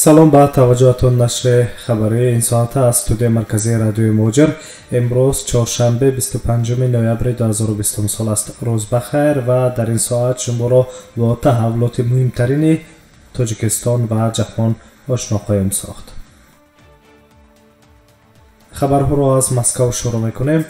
Салом ба таваҷҷӯҳатон. Нашри хабарии ин соата аз студияи марказии радиои Муҳоҷир. Имрӯз чоршанбе, 25 ноябри 2020 сол аст. Рӯз ба хайр ва дар ин соат шуморо бо таҳаввулоти муҳимтарини Тоҷикистон ва ҷаҳон ошно хоҳем сохт. Хабарҳоро аз Москав шурӯъ мекунем.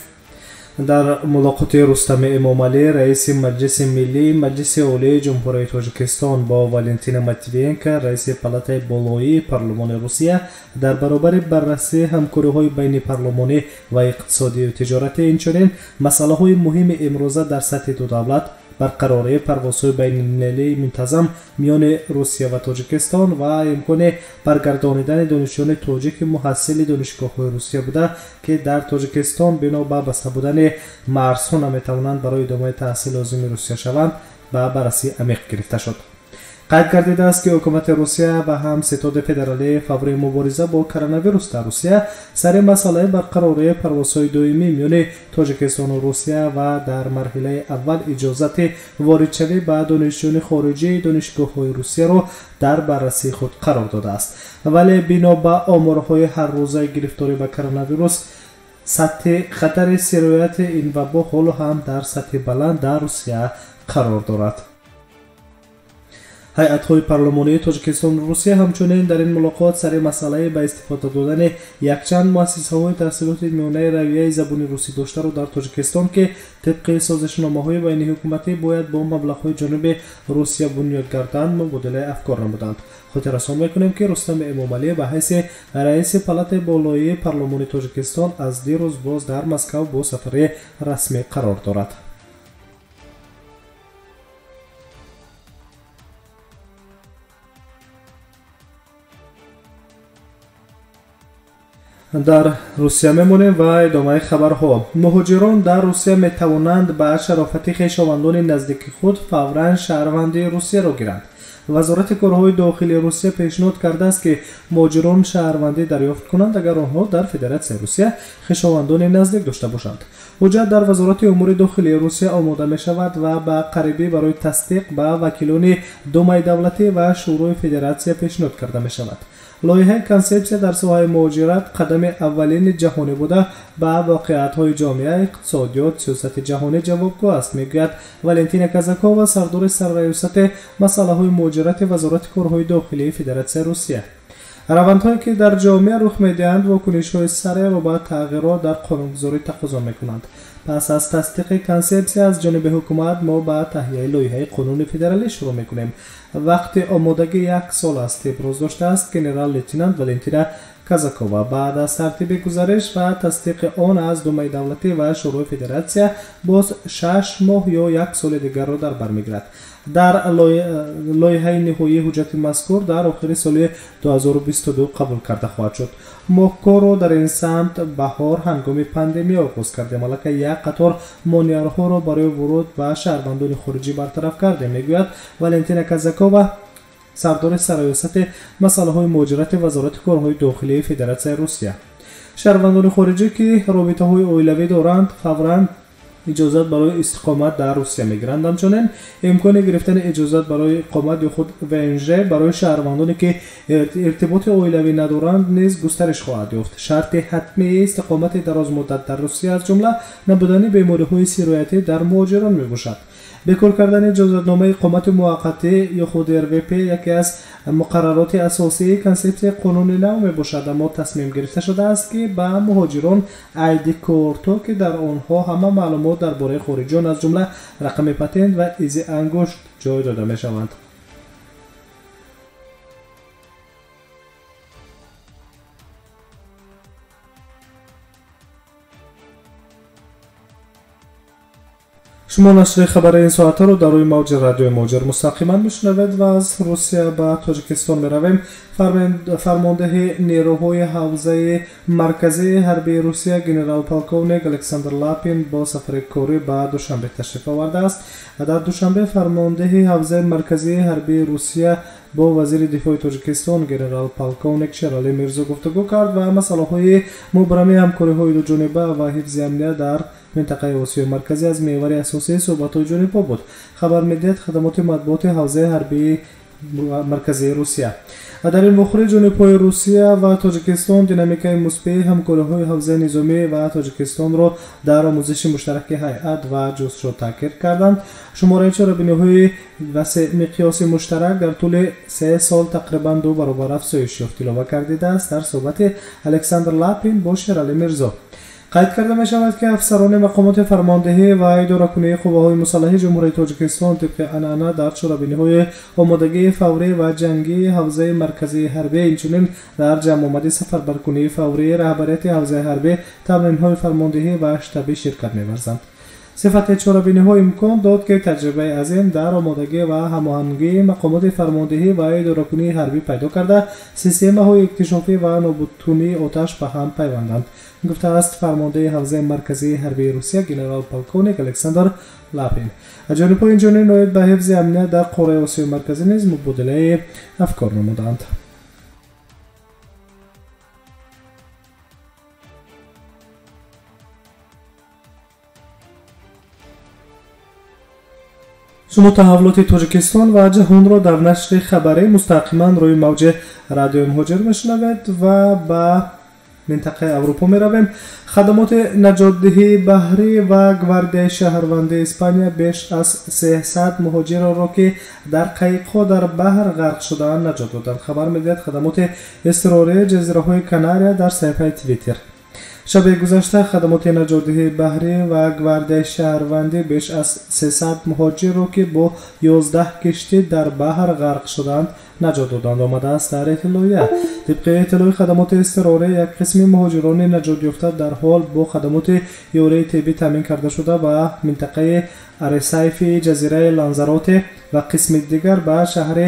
Дар мулоқоти Рустами Эмомалӣ, раиси Маҷлиси Миллӣ Маҷлиси Олии Ҷумҳурии Тоҷикистон, бо Валентина Матвиенко, раиси Палатаи болоии парлумони Русия, дар баробари баррасии ҳамкориҳои байнипарлумонӣ ва иқтисодию тиҷоратӣ, инчунин масъалаҳои муҳими имрӯза дар сатҳи ду давлат, барқарории парвозҳои байналмилалии мунтазам миёни Русия ва Тоҷикистон ва имкони баргардонидани донишҷӯёни тоҷики муҳассили донишгоҳҳои Русия буда, ки дар Тоҷикистон бино ба баста будани марзҳо наметавонанд барои идомаи таҳсил лозими Русия шаванд, ба баррасии амиқ гирифта шуд. Қайд гардидааст, ки ҳукумати Русия ва ҳам Ситоди федералии фаврии мубориза бо коронавирус дар Русия сари масъалаи барқарории парвозҳои доимӣ миёни Тоҷикистону Русия ва дар марҳилаи аввал иҷозати воридшавӣ ба донишҷӯёни хориҷии донишгоҳҳои Русияро дар баррасии худ қарор додааст. Вале бино ба оморҳои ҳаррӯзаи гирифторӣ ба коронавирус, сатҳи хатари сирояти ин вабо ҳоло ҳам дар сатҳи баланд дар Русия қарор дорад. Ҳайатҳои парлумонии Тоҷикистону Русия ҳамчунин дар ин мулоқот сари масъалаи ба истифода додани якчанд муассисаҳои таҳсилоти миёнаи равияи забони русӣ доштаро дар Тоҷикистон, ки тибқи созишномаҳои байниҳукуматӣ бояд бо маблағҳои ҷониби Русия бунёд гарданд, мубодилаи афкор намуданд. Хотиррасон мекунем, ки Рустами Эмомалӣ ба ҳайси раиси Палатаи болоии парлумони Тоҷикистон аз дирӯз боз дар Москав бо сафари расмӣ қарор дорад. Дар Русия мемонем ва идомаи хабарҳо. Муҳоҷирон дар Русия метавонанд ба шарофати хешовандони наздики худ фавран шаҳрвандии Русияро гиранд. Вазорати корҳои дохилии Русия пешниҳод кардааст, ки муҳоҷирон шаҳрвандӣ дарёфт кунанд, агар онҳо дар Федератсияи Русия хешовандони наздик дошта бошанд. Ҳуҷҷат дар Вазорати умури дохилии Русия омода мешавад ва ба қарибӣ барои тасдиқ ба вакилони Думаи давлатӣ ва Шӯрои Федератсия пешниҳод карда мешавад. Лоиҳаи консепсия дар соҳаи муҳоҷират қадами аввалини ҷаҳонӣ буда, ба воқеиятҳои ҷомеа, иқтисодиёт, сиёсати ҷаҳонӣ ҷавобгӯ аст, мегӯяд Валентина Казакова, сардори сарраёсати масъалаҳои муҳоҷирати Вазорати корҳои дохилии Федератсияи Русия. Равандҳое, ки дар ҷомеа рух медиҳанд, вокунишҳои сареъро ба тағйирот дар қонунгузорӣ тақозо мекунанд. Пас аз тасдиқи консепсия аз ҷониби ҳукумат мо ба таҳияи лоиҳаи қонуни федералӣ шурӯъ мекунем. Вақти омодагӣ як сол аст, иброз доштааст генерал-лейтенант Валентина Казакова. Баъд аз тартиби гузариш ва тасдиқи он аз Думаи давлатӣ ва Шӯрои Федератсия боз 6 моҳ ё як соли дигарро дар бар мегирад. Дар лоиҳаи ниҳоии ҳуҷҷати мазкур дар охири соли 2022 қабул карда хоҳад шуд. Мо корро дар ин самт баҳор, ҳангоми пандемия оғоз кардем. Аллакай як қатор монеаҳоро барои вуруд ба шаҳрвандони хориҷӣ бартараф кардем, мегӯяд Валентина Казакова, сардори сарраёсати масъалаҳои муҳоҷирати Вазорати корҳои дохилии Федератсияи Русия. Шаҳрвандони хориҷӣ, ки робитаҳои оилавӣ доранд, фавран иҷозат барои истиқомат дар Русия мегиранд. Ҳамчунин имкони гирифтани иҷозат барои иқомат ё худ ВНЖ барои шаҳрвандоне, ки иртиботи оилавӣ надоранд, низ густариш хоҳад ёфт. Шарти ҳатмии истиқомати дарозмуддат дар Русия, аз ҷумла, набудани бемориҳои сироятӣ дар муҳоҷирон мебошад. Бекор кардани иҷозатномаи иқомати муваққатӣ ё худ РВП яке аз муқаррароти асосии консепсияи қонуни нав мебошад, аммо тасмим гирифта шудааст, ки ба муҳоҷирон айди-кортҳо, ки дар онҳо ҳама маълумот дар бораи хориҷиён, аз ҷумла рақами патент ва изи ангушт ҷой дода мешаванд. Шумо нашри хабари ин соатаро дар рӯи мавҷи радиои Муҳоҷир мустақиман мешунавед ва аз Русия ба Тоҷикистон меравем. Фармондеҳи нерӯҳои ҳавзаи марказии ҳарбии Русия, генерал-полковник Александр Лапин, бо сафари корӣ ба Душанбе ташриф овардааст. Дар Душанбе фармондеҳи ҳавзаи марказии ҳарбии Русия бо вазири дифои Тоҷикистон, генерал-полковник Шералӣ Мирзо, гуфтугӯ кард ва масъалаҳои мубрами ҳамкориҳои дуҷониба ва ҳифзи амният дар минтақаи Осиёи Марказӣ аз меҳвари асосии суҳбатҳои ҷонибҳо буд, хабар медиҳад хадамоти матбуоти ҳавзаи ҳарбии Марказии Русия. Дар ин вохӯрӣ ҷонибҳои Русия ва Тоҷикистон динамикаи мусбии ҳамкориҳои ҳавзаи низомӣ ва Тоҷикистонро дар омӯзиши муштараки ҳайат ва ҷустуҷӯ таъкид карданд. Шумораи чорабиниҳои васеъмиқёси муштарак дар тӯли 3 сол тақрибан 2 баробар афзоиш ёфт, илова гардидааст дар суҳбати Александр Лапин бо Шералӣ Мирзо. Қайд карда мешавад, ки афсарони мақомоти фармондеҳӣ ва идоракунии қувваҳои мусаллаҳи Ҷумҳурии Тоҷикистон тибқи анъана дар чорабиниҳои омодагии фаврӣ ва ҷангии ҳавзаи марказии ҳарбӣ, инчунин дар ҷамъомади сафарбаркунии фаврии раҳбарияти ҳавзаи ҳарбӣ, тамринҳои фармондеҳӣ ва штабӣ ширкат меварзанд. Сифати чорабиниҳо имкон дод, ки таҷрибаи азим дар омодагӣ ва ҳамоҳангии мақомоти фармондеҳӣ ва идоракунии ҳарбӣ пайдо карда, системаҳои иктишофӣ ва нобудкунии оташ ба ҳам пайванданд, гуфтааст фармондеҳи ҳавзаи марказии ҳарбии Русия генерал-полковник Александр Лапин. Ҷонибҳо инчунин оид ба ҳифзи амният дар қораи Осиёи Марказӣ низ мубодилаи афкор намуданд. Шумо таҳаввулоти Тоҷикистон ва ҷаҳонро дар нашри хабарӣ мустақиман рӯи мавҷи радиои Муҳоҷир мешунавед ва ба минтақаи Аврупо меравем. Хадамоти наҷотдиҳии баҳрӣ ва гвардияи шаҳрвандии Испания беш аз 300 муҳоҷирро, ки дар қайиқҳо дар баҳр ғарқ шудаанд, наҷот доданд, хабар медиҳад хадамоти изтирории ҷазираҳои Канария дар саҳифаи Твиттер. Шаби гузашта хадамоти наҷотдиҳии баҳрӣ ва гвардияи шаҳрвандӣ беш аз 300 муҳоҷирро, ки бо 11 киштӣ дар баҳр ғарқ шуданд, наҷот доданд, омадааст дар иттилоия. Тибқи иттилои хадамоти изтирорӣ, як қисми муҳоҷирони наҷотёфта дар ҳол бо хадамоти ёрии тиббӣ таъмин карда шуда ба минтақаи Аресайфи ҷазираи Ланзароте ва қисми дигар ба шаҳри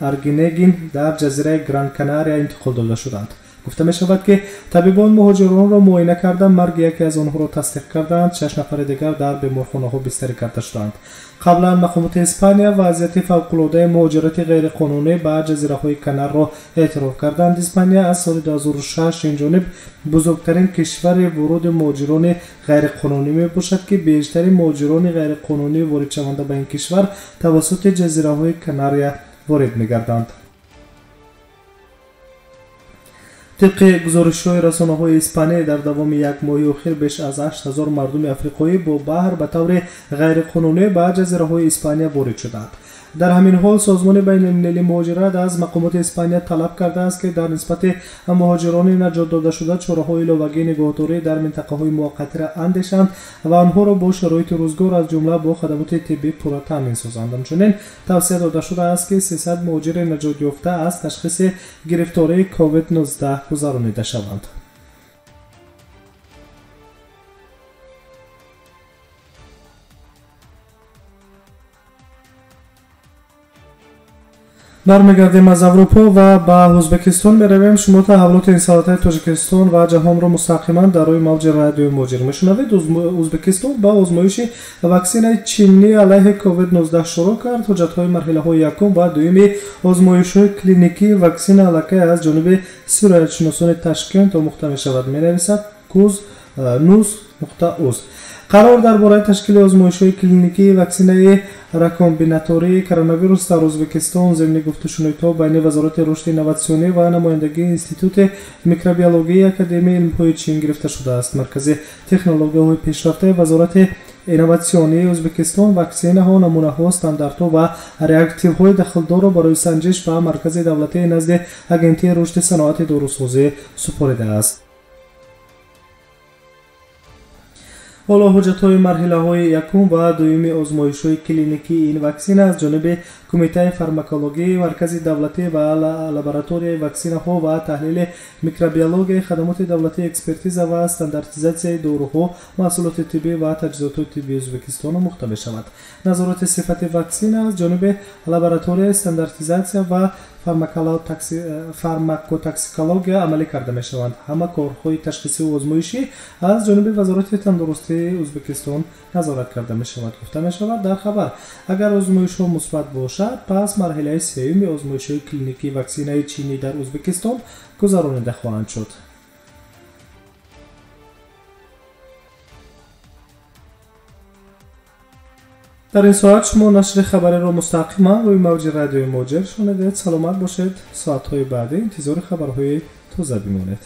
Аргинегин дар ҷазираи Гран Канария интиқол дода шуданд. Гуфта мешавад, ки табибон муҳоҷиронро муоина карда, марги яке аз онҳоро тасдиқ карданд, 6 нафари дигар дар беморхонаҳо бистарӣ карда шуданд. Қаблан мақомоти Испания вазъияти фавқулодаи муҳоҷирати ғайриқонунӣ ба ҷазираҳои Канарро эътироф карданд. Испания аз соли 2006 инҷониб бузургтарин кишвари вуруди муҳоҷирони ғайриқонунӣ мебошад, ки бештари муҳоҷирони ғайриқонунӣ воридшаванда ба ин кишвар тавассути ҷазираҳои Канария ворид мегарданд. Тибқи гузоришҳои расонаҳои Испания, дар давоми як моҳи охир беш аз 8000 мардуми африқоӣ бо баҳр ба таври ғайриқонунӣ ба ҷазираҳои Испания ворид шуданд. Дар ҳамин ҳол Созмони байналмилалии муҳоҷират аз мақомоти Испания талаб кардааст, ки дар нисбати муҳоҷирони наҷот додашуда чораҳои иловагии нигоҳдорӣ дар минтақаҳои муваққатиро андешанд ва онҳоро бо шароити рӯзгор, аз ҷумла бо хадамоти тиббӣ пурра таъмин созанд. Ҳамчунин тавсия дода шудааст, ки 300 муҳоҷири наҷотёфта аз ташхиси гирифтории COVID-19 гузаронида шаванд. Бармегардем аз Аврупо ва ба Ӯзбекистон меравем. Шумо таҳаввулоти инсалатаи Тоҷикистон ва ҷаҳонро мустақиман дар рӯи мавҷи радиои Муҳоҷир мешунавед. Ӯзбекистон ба озмоиши ваксинаи чинӣ алайҳи COVID-19 шурӯъ кард. Ҳуҷҷатҳои марҳилаҳои якум ва дуюми озмоишҳои клиникии ваксина аллакай аз ҷониби сироятшиносони Ташкент омӯхта мешавад, менависад куз нуз.уз. Қарор дар бораи ташкили озмоишҳои клиникии ваксинаи рекомбинатории коронавирус дар Ӯзбекистон зимни гуфтушунидҳо байни Вазорати рушди инноватсионӣ ва намояндагии Институти микробиологияи Академияи илмҳои Чин гирифта шудааст. Маркази технологияҳои пешрафтаи Вазорати инноватсионии Ӯзбекистон ваксинаҳо, намунаҳо, стандартҳо ва реактивҳои дахлдорро барои санҷиш ба Маркази давлатии назди Агентии рушди саноати дорусозӣ супоридааст. Ҳоло ҳуҷҷатҳои марҳилаҳои якум ва дуюми озмоишҳои клиникии ин ваксина аз ҷониби Кумитаи фармакологии Маркази давлатӣ ва лабораторияи ваксинаҳо ва таҳлили микробиологияи хадамоти давлатии экспертиза ва стандартизатсияи доруҳо, маҳсулоти тиббӣ ва таҷҳизоти тиббии Ӯзбекистон омӯхта мешавад. Назорати сифати ваксина аз ҷониби лабораторияи стандартизатсия ва фармакотоксикология амалӣ карда мешаванд. Ҳама корҳои ташхисию озмоишӣ аз ҷониби Вазорати тандурустии Ӯзбекистон назорат карда мешавад, гуфта мешавад дар хабар. Агар озмоишҳо мусбат бошад, пас марҳилаи сеюми озмоишҳои клиникии ваксинаи чинӣ дар Ӯзбекистон гузаронида хоҳанд шуд. Дар ин соат шумо нашри хабариро мустақиман рӯи мавҷи радиои Муҳоҷир шунидед. Саломат бошед. Соатҳои баъдӣ интизори хабарҳои тоза бимонед.